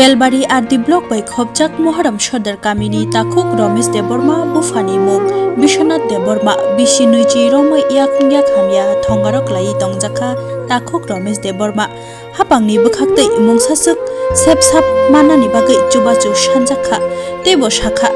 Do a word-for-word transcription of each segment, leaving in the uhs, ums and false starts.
Belbari R D block bai khopjak Moharam Sordar kamini takhuk Romesh Debbarma, buphani mung Biswanath Debbarma, bisi nwichi romwi yakhung yakhamya thongaro kwlaiwi tongjakha takhuk Romesh Debbarma. Hapangni bwkhaktwi mungsaswk sepsap mannani bagwi chubachu sanjakha, teibo sakha,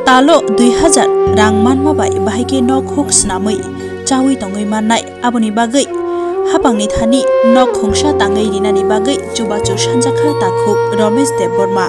talo dui hazar rang manma bai bahai khe nok huk swnamwi chaui tongwi mannai. Aboni bagwi hapangni thani nok khungsa tangwi rinani bagwi chubachu sanjakha takhuk Romesh Debbarma.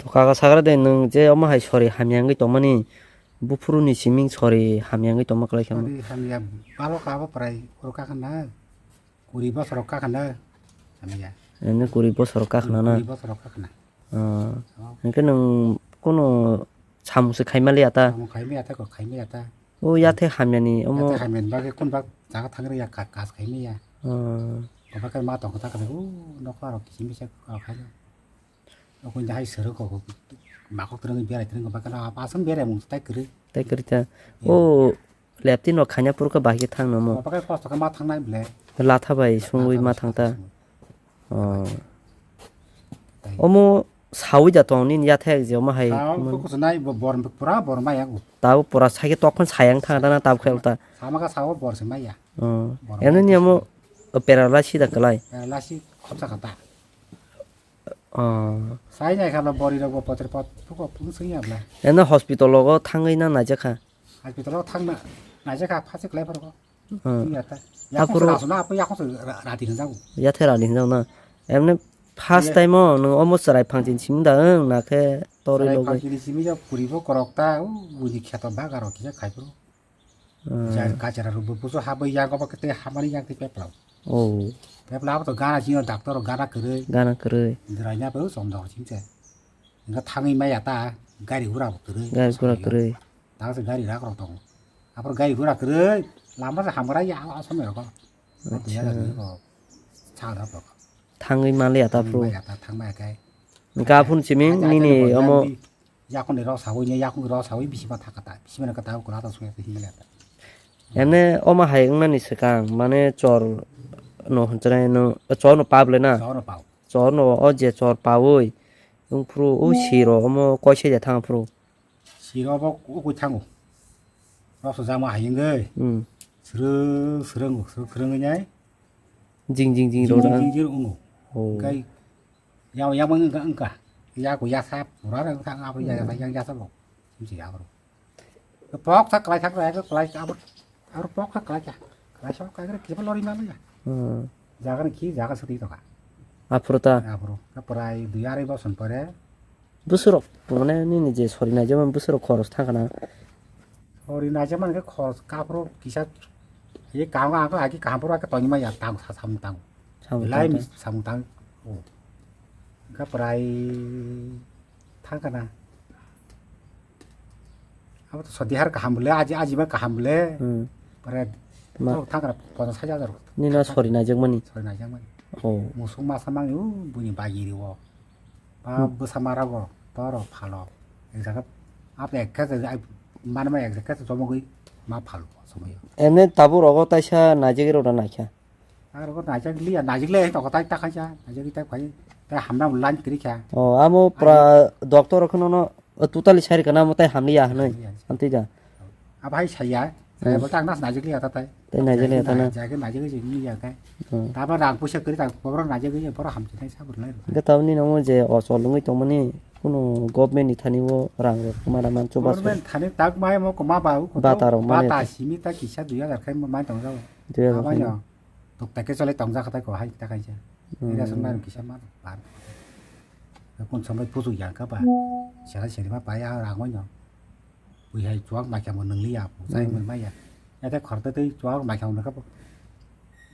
To kaka sagra de, nwng je omo hai sori hamya wngwi tongmani, buphuru ni siming sori hamya wngwi tongma kwlai khe. Sori hamya balo kabo prai oro kakhna, kuri bosor kakhna hamya. Eno kuri bosor kakhna na? Kuri bosor kakhna. Ah. Oh. Hwnkhe nwng kono samung se khaima liya ta? Samung khaima ya ta, ko khaima ya ta. O yathe hamyani omo. Yathe hamyani bagwi kun bak jaga thangri ya ka-, kas khaima ya. Ah. Ko bak ma tong kha ta kha o nokha rok kiching bisa ka khaima. Okon jahai sero ko, ko bakok terang berai terang ko bakal apa asam berai mung tai kiri. Tai kiri ta. Iya. O lepti no khanya pur ka bahai thang no mo. Apa kai kosto ka ma thang nai ble. Latha bai sungwi ma thang ta. Oh. Tai. Omo sawi da tong nin ya thek je omo hai. Sao ko kusunai bo bor pura bor ma ya ko. Tabo pura sai ke tok phan sayang thang ta na tab khel ta. Sama ka sao bor se ma ya. Oh. Eno ni omo paralysis da kalai. Paralysis khopsa kha ta. Oh. Sai nai kha bla bori rok bo potre pot phuko phung sing ya bla. Eno hospital logo thangwi na naijak kha. Hospital logo thang na naijak kha phase klai phoro. Hmm. Thung ya ta. Yakung Aphuru se rasu na apo yakung se ra-, rati hinjang. Yathe rati hinjang na. Emne first time o nwng omo chwrai phangchin simi da wng na khe torwi logwi. Phangchini simi ya puri bo korok ta u buji kheto baga rok kisa khai phuru. Hmm. Ja-, gajra rok bo buso habwi yago ba kete hamari yang te pepla. Oh. Pepla abo to gana sino doctor gana kwrwi. Gana kwrwi. Drai na bo som dor sim se. Nga thangwi maya ta gari gura bo kwrwi. Gari gura kwrwi. Ta se gari rak rok tongo. Apor gari gura kwrwi lama se hamara ya asam rok. Acha. Sa rok. Thangwi mali ata pro. Thangwi maya ta thangmaya kai. Ga phun siming nini omo. Yakung ni rok sawi ne, yakung rok sawi bisi ma thaka ta, bisi ma kata kula ta suya hingle ta. Ene oma hai wngmani swkang, mane chor no hwnchwnai no, chor no pab le na? Chor no pab. Chor no o je chor pawi, wng phuru o siro omo koise ja thang phuru. Siro bo o koi thango. Rok so jama hai wngwi. Hmm. Srwng, srwng, srwng, srwng nai. Jing, jing, jing, jing, ro jing, na. Jing, jing, ungo. Oh. Kai Yang, yang mangga engka. Ya, aku ya sap, ura engka, apa ya, yang ya sap. Sih, ya, bro. Pok sak kelai sak, kelai sak, apa, apa pok sak kelai sak. Kelai sak, kelai sak, kita lori mana ya? Hmm. Jaga ni ki, jaga sudi to ka. Aphuru ta? Aphuru. Ka prai dui arai boson pore. Busur rok, mane nini je sori nai, jemon busur rok khoros thang kana. Sori nai, jemon ke khoros kaphuru kisa, ye kaham, kaham, kaham, kaham pura ke tongma ya, tang, sa, samung tang. Samung tang, tang. Samung tang. Oh. Ka prai thang kana. Abo to sodihar kaham bole, aji, aji ba kaham bole. Hmm. Pare ma- to thang kana ponchas hajar. Nini sori naijakmani? Sori naijakmani. Oh. Musuk masa mangni, uh, buni bagi riwo. Ba hmm. Bwsa marago, toro phalo. Ek jaga, abo ekka jaga, ai, manma ek jaga chomogwi ma phalo, somoyo. Emne tabuk rogo taisa naijagwi rok naikha. Aro ko najak liya, najak liya, to kotai ta khaisa, najak ta khai, ta hamna line kiri kha. Oh, amo pra doctor khno no, o, totally sari kana mo tai hamliya hanai, hamliya. Anti ja. Abo hai saya, saya hmm. Bo ta nas najak liya ta tai. Tai najak liya ta na. Najak, najak je ni ya kai. Hmm. Ta ba rang puisa kiri ta, boro najak je, boro hamchi nai sabur lai. Ga tawni no mo je o cholungwi tongmani, Kuno government ni thani o rang rok mana man chubachu. Government thani tak mai mo koma ba u koto. Bata rok mani. Bata simi ta kisa dui hajar khai mai tong jao. Dui hajar khai. Amai no. Tok ta ke chole tong ja khatai ko hai ta kaisa. Hmm. Ira sun mai kisa ma bar. Kun samai pusu yang ka ba. Sara sari ma pa ya rang mai no. Bui hai chuak mai kha mo nung li ya. Sai Hmm. mo mai ya. Ya ta khor ta tei chuak mai kha mo ka.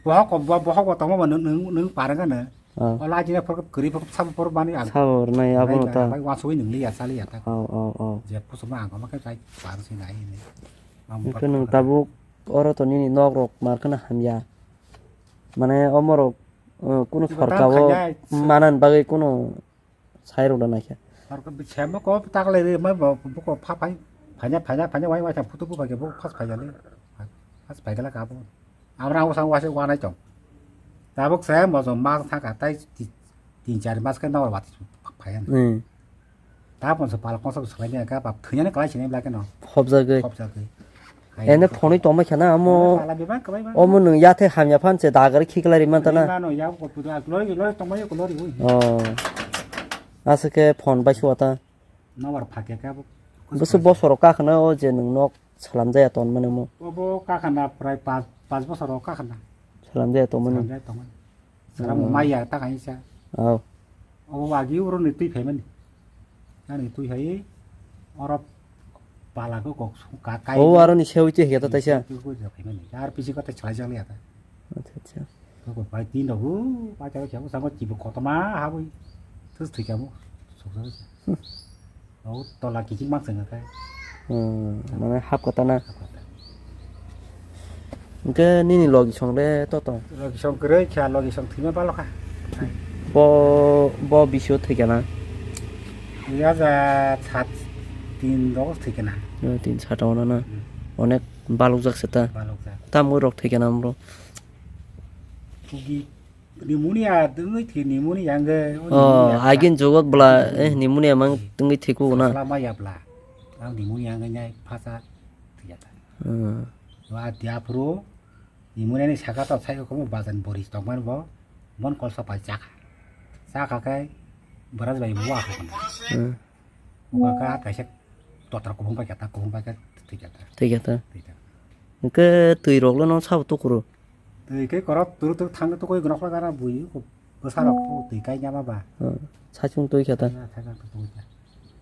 Bohok ko, bo-, bohok bo tongma bo nung, nung, nung parang ka na. Ah. Ola jina phor kri phor sab phor bani ang. Sabo rwnai abo no ta. Bai wansugwi nung li ya, chali ya ta. Oh, oh, oh. Je pusu ma ang ma khe chai par si nai ni. Ang Nokhe phor nung phor tabuk oro to nini nok rok mar khana hamya. Mane omo rok, uh, kunu Ibo sorkar tam o khainai. Manan bagwi kunu Sai rok da naikha. Ar ko bichemo ko taklai ri mai bo, bo ko pha phai. Phanya, phanya, phanya, wai, wai, thang phutu phu phai ke bo first phai jale. First phai gala ka bo. Amra o sang wase wanai tong. Tabuk se mo jong ma thang ka tai ti-, tin char mas ke nawar wati phai an. Hmm. Ta pon se pal kon sa phai ne ka ba thanya ne klai sine bla ke no. Hobjagwi. Hobjagwi. Ene phonwi tongma khe na amo. Pala bebak kwbai ba. Omo nwng yathai hamya phan se dagari khiklai ri man tana. Ri mano, ya ko pudu ak lori, lori tongma yo ko lori ui. Oh. Aswk khe phone bai suwa ta. Nawar phakya khe abo. Bwswk bosoro kakhwna o je nwng nok salam jaya ton mani mo. Obo kakhwna prai pas, pas bosoro kakhwna. Salam jaya ton mani. Salam jaya ton mani. Sara Hmm. maya ta kaisa. Oh. Obo agi uro ni twi phaimani. Ani twi hai oro pala ko kok su ka kai. Oh, aro ni sewi twi heta taisa. Twi ko ja phaimani. Ar pisi ko ta chalai jang ya ta. Acha, acha. Ko ko pai tin do bu, pa cha cha sango chibu kotoma ha bu. Tus thwi kamu. Sok sok. Hmm. O tola kiching mak sanga kai. Hmm, mane hap kata na. Hap kata. Hingke nini logi song de to to. Logi song kwrwi kha, logi song thwima balo kha. Bo, bo bisio thwikha na. Dui hajar sat tin rok thwikha na. Dui tin sat rok na na. Hmm. Onek balok jak se ta. Balok jak. Tamo rok thwikha na amro. Kugi Pneumonia tungwi thwi, pneumonia hwnkhe, o Oh, pneumonia agin jugot bla, eh, pneumonia mang tungwi thwi kugo na. Sala maya bla. Ang pneumonia hwnkhe nyai phasa thwi ya ta. Hmm. Wa dia phuru pneumonia ni saka to sai ko bazan boris tongman bo, mon kolsa pai chakha. Chakha khe bwraj bai bua kho kono. Hmm. Uka ka kaisa totra kubung pai kata, kubung pai ka thwi kata. Thwi kata. Thwi kata. Hwnkhe twi rok le no sabo tukuro. Twi khe korok turu tuk thang tukui gnok la gara bui ko bwsa rok twi kai nyama ba. Hmm. Saichung twi kata. Ya, thang tuk twi ka.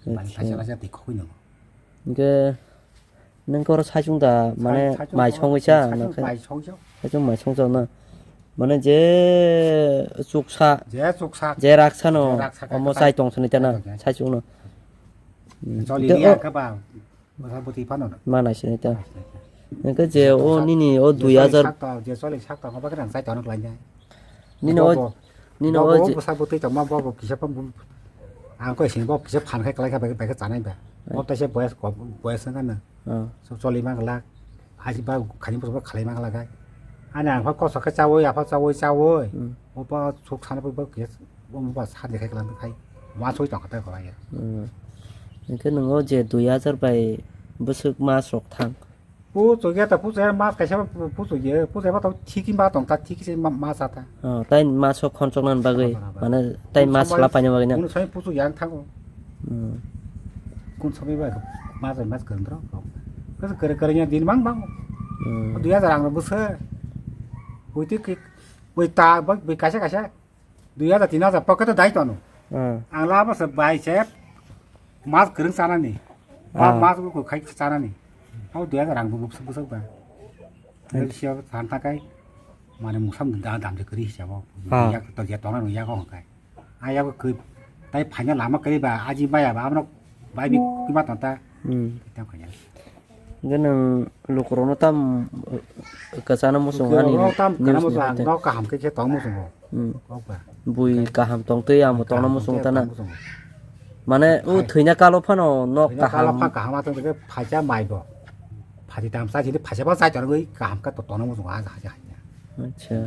Bani Acha. Kaisa kaisa twi khokoi no. Hwnkhe Nung koro saichung da, mane saichung mai koro, songwi cha, saichung na khe? Mai songwi cha. Saichung mai songwi cha na. Mane je chuksa, Je chuksa. Je raksa no, Je raksa khe omo khai. Chai tong sini ta na, Chai tong sini. Saichung no. Hmm. Choli Te ni o ang khe ba, bwsa bwtwi phano. Ma nai sini ta. Nai sini ta. Nung khe je o Chuksa. Nini o Je dui hajar. Choli sak tong, je choli sak tong, obo khe nang chai tong nang lai nai. Nini o, Bobo, nini o bobo je bwsa bwtwi tongma bobo kisa pha bu-, ang koi sini bobo kisa phan khai kwlai kha bai, bai khe chanai ba. Ai. Bobo taisa boyas ko, boyas wngkha na. Ah. So choli mang la. Haji ba khani bwsa khalai mang la kai. Ani ang pha koso khe chawi, apha chawi, chawi. Hmm. Bobo suk sana bobo kisa, bobo ba sa de khai kwlai khai. Wa soi tong kha ta kwlai ya. Hmm. Hingke nungo je dui hajar bai bwswk mas rok thang. Puchuk ya ta, puchuk ya mas kaisa puchuk ya, puchuk ya ba to thiki ma tong ta, thiki se ma, ma sa ta. Oh, tai mas o khon chok nan bagwi, Khon chok nan bagwi. Mane tai Kun mas samai, sla paina bagwi na. Kun samai puchuk yang thango. Hmm. Kun samai ba mas, mas kwrwng tro. Kwrwng, kwrwng, kwrwng ya din bang bang. Hmm. Dui hajar ang bwswk. Bui ti ki, bui ta, bui, bui kaisa kaisa. Dui hajar, tin hajar pocket o dai tono. Hmm. Ang lama se bai se mas kwrwng chanani. Ma-, Ah. Mas ko khai chanani. Hau dui hajar ang bwswk bwswk ba. Hmm. Nang siya than thakai. Mane musam da dam je kwrwi hisabo. Ah. Yak to je tona no yak ko kai. A yak ko tai phaina lama kwrwi ba aji baya ba amno bai bi kima tonta. Hmm. Tam khanya. Hingke nwng lukurokno tam, eh, kwchana muchungo ani Lukurokno tam news kwchana ni muchungo, ang hatai. Nok kaham khe khe tong muchungo. Hmm. Kok ba? Bui kaham tong twi amo tongna muchungo tana. Kaham tong twi tong muchungo. Mane o hai. Thwina kalo phano nok kaham. Thwina kalo pha kaham atong twi phaisa mai bo. Phati tam sa sini phaisa ba chai tongwi kaham khe to tongna muchungo ha ha ha. Acha.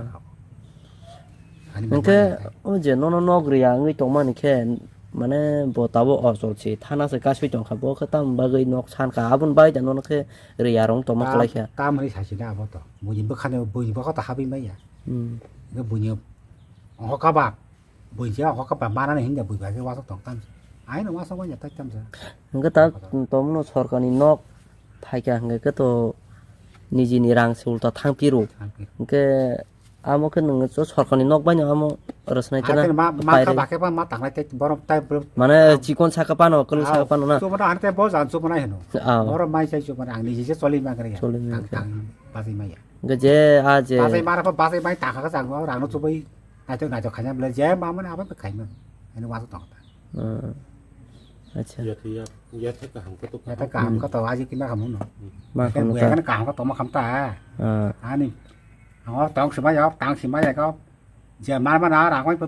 Ani Hingke mama o je nono nok riya wngwi tongmani khe, mane bo tabuk ochol se thana se kasui tongkha, bo khe tamoni bagwi nok sankha, aboni bagwi da nono khe riya rong tongma kwlai kha. Tam, tam hinwi sasi da abo to, buini bwkhani, buini bwkha to habwi manya. Hmm. Hingke buini ongkha kaba, buini ongkha kaba manani hinda bui bai khe wasuk tong tam. Aino masa wanya tai tamsa. Hingke ta tomno sorkarni nok phaikha hingke khe to nijini rang se ulta thang piru. Thang piru. Hingke amo khe nwngo to sorkarni nok baino amo rwsnai tana. Ate ma, ma pairwi. Kha bakhe ba ma tanglai tai borok tai borok. Mane chikon saka pano, kwlwng saka pano na. Chubana hante bo jan chubana hino. Ah. Borok mai sai chubana ang niji se choli ma gre ya. Choli ma gre. Tang, tang, basi maya. Hingke je a je. Basi mara pha basi mai takha ka jang rang no chubai. Naito naito khaina bole je ma mane abo khaima. Ani wasa tong ta. Ah. Acha. Yathe ya, yathe kaham khe to. Yathe kaham khe to aji kina kamu no. Ma kamu buya ka. Kan kaham khe to ma kham ta. Ah. Ani. Ang tong sima ya, tang sima ya ka. Je mar mana rang oi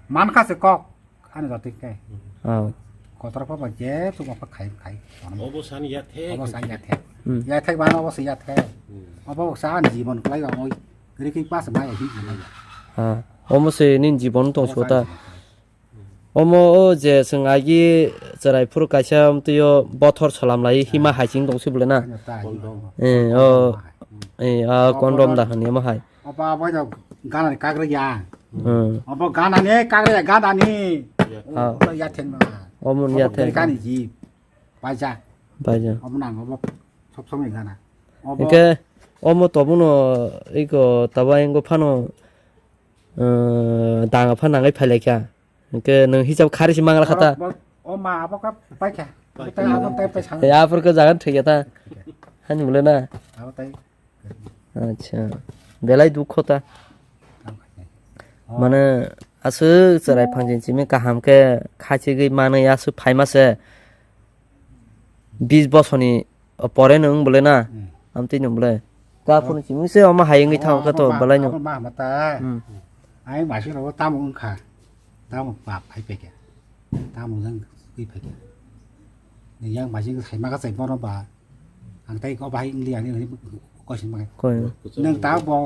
man kha se kok. Ani jati ke. Ah. Kotor pa ba je tu ma pa khai khai. Obo san yathe. Obo san yathe. Hmm. Yathe ba no obo se yathe. Hmm. Obo san jibon klai ba oi. Gri ki pas ma ya hi. Ah. Omo se nin jibon tong sota. Omo o je chwng agi chwrai phuru kaisa amtwio bothor salam lai hima hai ching tong sibole na. Kondom. Eh, o. Eh, a kondom da hani omo hai. Oba abo no gana ni kagre ya. Hmm. Obo gana ni kagre ya, gana ni. Ah. Obo ya theng na. Omo ya theng. Gani ji. Baja. Baja. Obo nang obo sob sob ni gana. Obo. Hingke omo tobuno iko taba ingo phano, eh, danga phan nangai phai laikha. Hingke nwng hisab khari si mangra kha ta. Borok, borok, o ma abo ka pai kha. Pai kha. Tai abo tai pai sang. Ya, apor ke jagan thik ya ta. Hani bole na. Abo tai. Acha. Belai dukho ta. Tamo kha. Mane aswk chwrai phangjin simi kaham khe khachigwi manwi aswk phaima se. Bis bosoni pore no wng bole na. Hmm. Amtwi no bole. Kaphuru chiming se omo hai wngwi thango khe to belai no. Abo ma hama ta. Hmm. Ai masi rogo tamo wngkha. Tamo pap hai pekya. Tamo jang wi pekya. Ni yang masi sai ma ka sai bono ba. Ang tai ko bahai wngli ani kosin ma. Koi. Nang ta bo.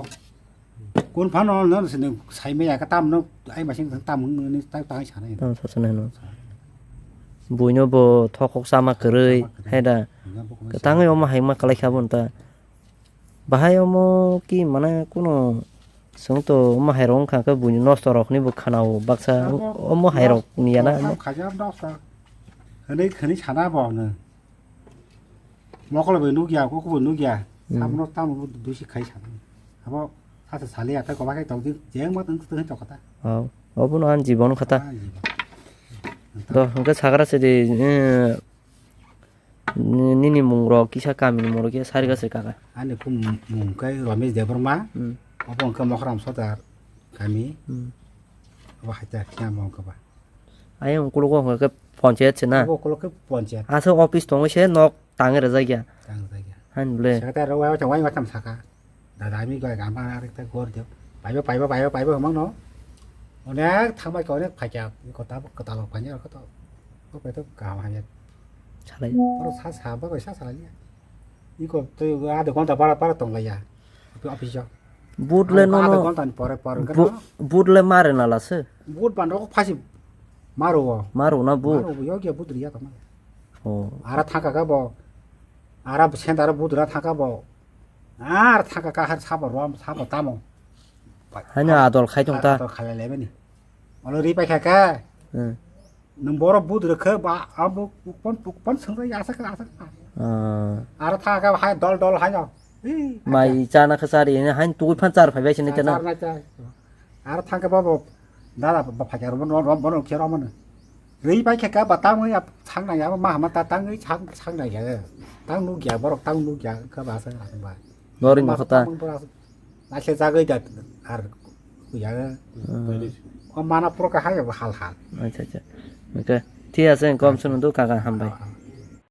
Kun phano no se nang sai maya ka tam no ai masing tam hwn ni ta ta sana. Tam sa sana no. Buino bo thokok sama kwrwi, thokok sama kwrwi. Hai da. Buino bo kwrwi. Tangwi sama omo hai ma kalai kha bo ta. Bahai omo ki mane kuno sung to omo hai rong kha khe buino nosto rok ni bo khana o baksa. Abo omo hai rok ni ya na. Nosto khaja nosto. Hwnwi, hwnwi sana bo no. Mokol bai nukya, koko bai nukya. Hmm. Sabono tamo bo dusi khai sa. Abo sasa sali atai koba khai tong di, jeng ma tong tong tong kata. Oh, obo no an jibon kata. Ah, jibon. Do, hingke sagra se di, eh, ni-, nini mung rok kisa kami ni mung rok kisa sari gase kaka. Ani kum mung kai Ramesh Debbarma. Hmm. Obo hingke Mohram Sodar kami. Hmm. Obo hai ta kya mung kaba. Ayang ukologo hwnka khe ponchayat se na? Abo ukolog khe ponchayat. Aswk office tongwi se nok tangwi rwjak ya. Tangwi rwjak ya. Hani bole. Secretary rok wai wai wai tam saka. Dada ami goi gam bana arekta gor dio. Paibo, paibo, paibo, paibo hwnmang no. Onek thangbai khe onek phaikya. Kota, kota lok phanya khe to. Ko pe to kaham hamya. Salai. Oro sa sa ba goi sa salai ya. Iko twi adha ghonta bara bara tonglaiya office o. Boot le nono. Adha ghonta ni pore pore wngkha. Boot le mare nala se. Boot ban rok phasi maro o. Maro na boot. Maro o, yogi boot riya tamo. Oh. Ara thangka ka bo. Ara center boot ra thangka bo. Ar thangka ka har sabo rom sabo tamo. Hani adol khai tong ta. Adol khai le bani. Olo ri pai kha ka. Hmm. Nwng borok budrwk khe ba abo ukpon ukpon swngjak ya aswk aswk. Ah. Aro thang khe hai dol dol hai no. Mai chana khe chari hini hain tugui phan char phai bai sini tena. Char na char. Aro thang khe bobo dada ba phai khe rom rom bono khe rom no. Rwi pai khe ka ba tang ya sang na ya ma hama ta tang wi sang sang na ya. Tang nuk ya borok tang nuk ya khe ba aswk aswk ba. Nori no khota. Naisle jagwi da ar kuya. Hmm. O mana puro ka hai hal hal. Acha acha. Okay. Thik ase kom sunu do kaka hambai.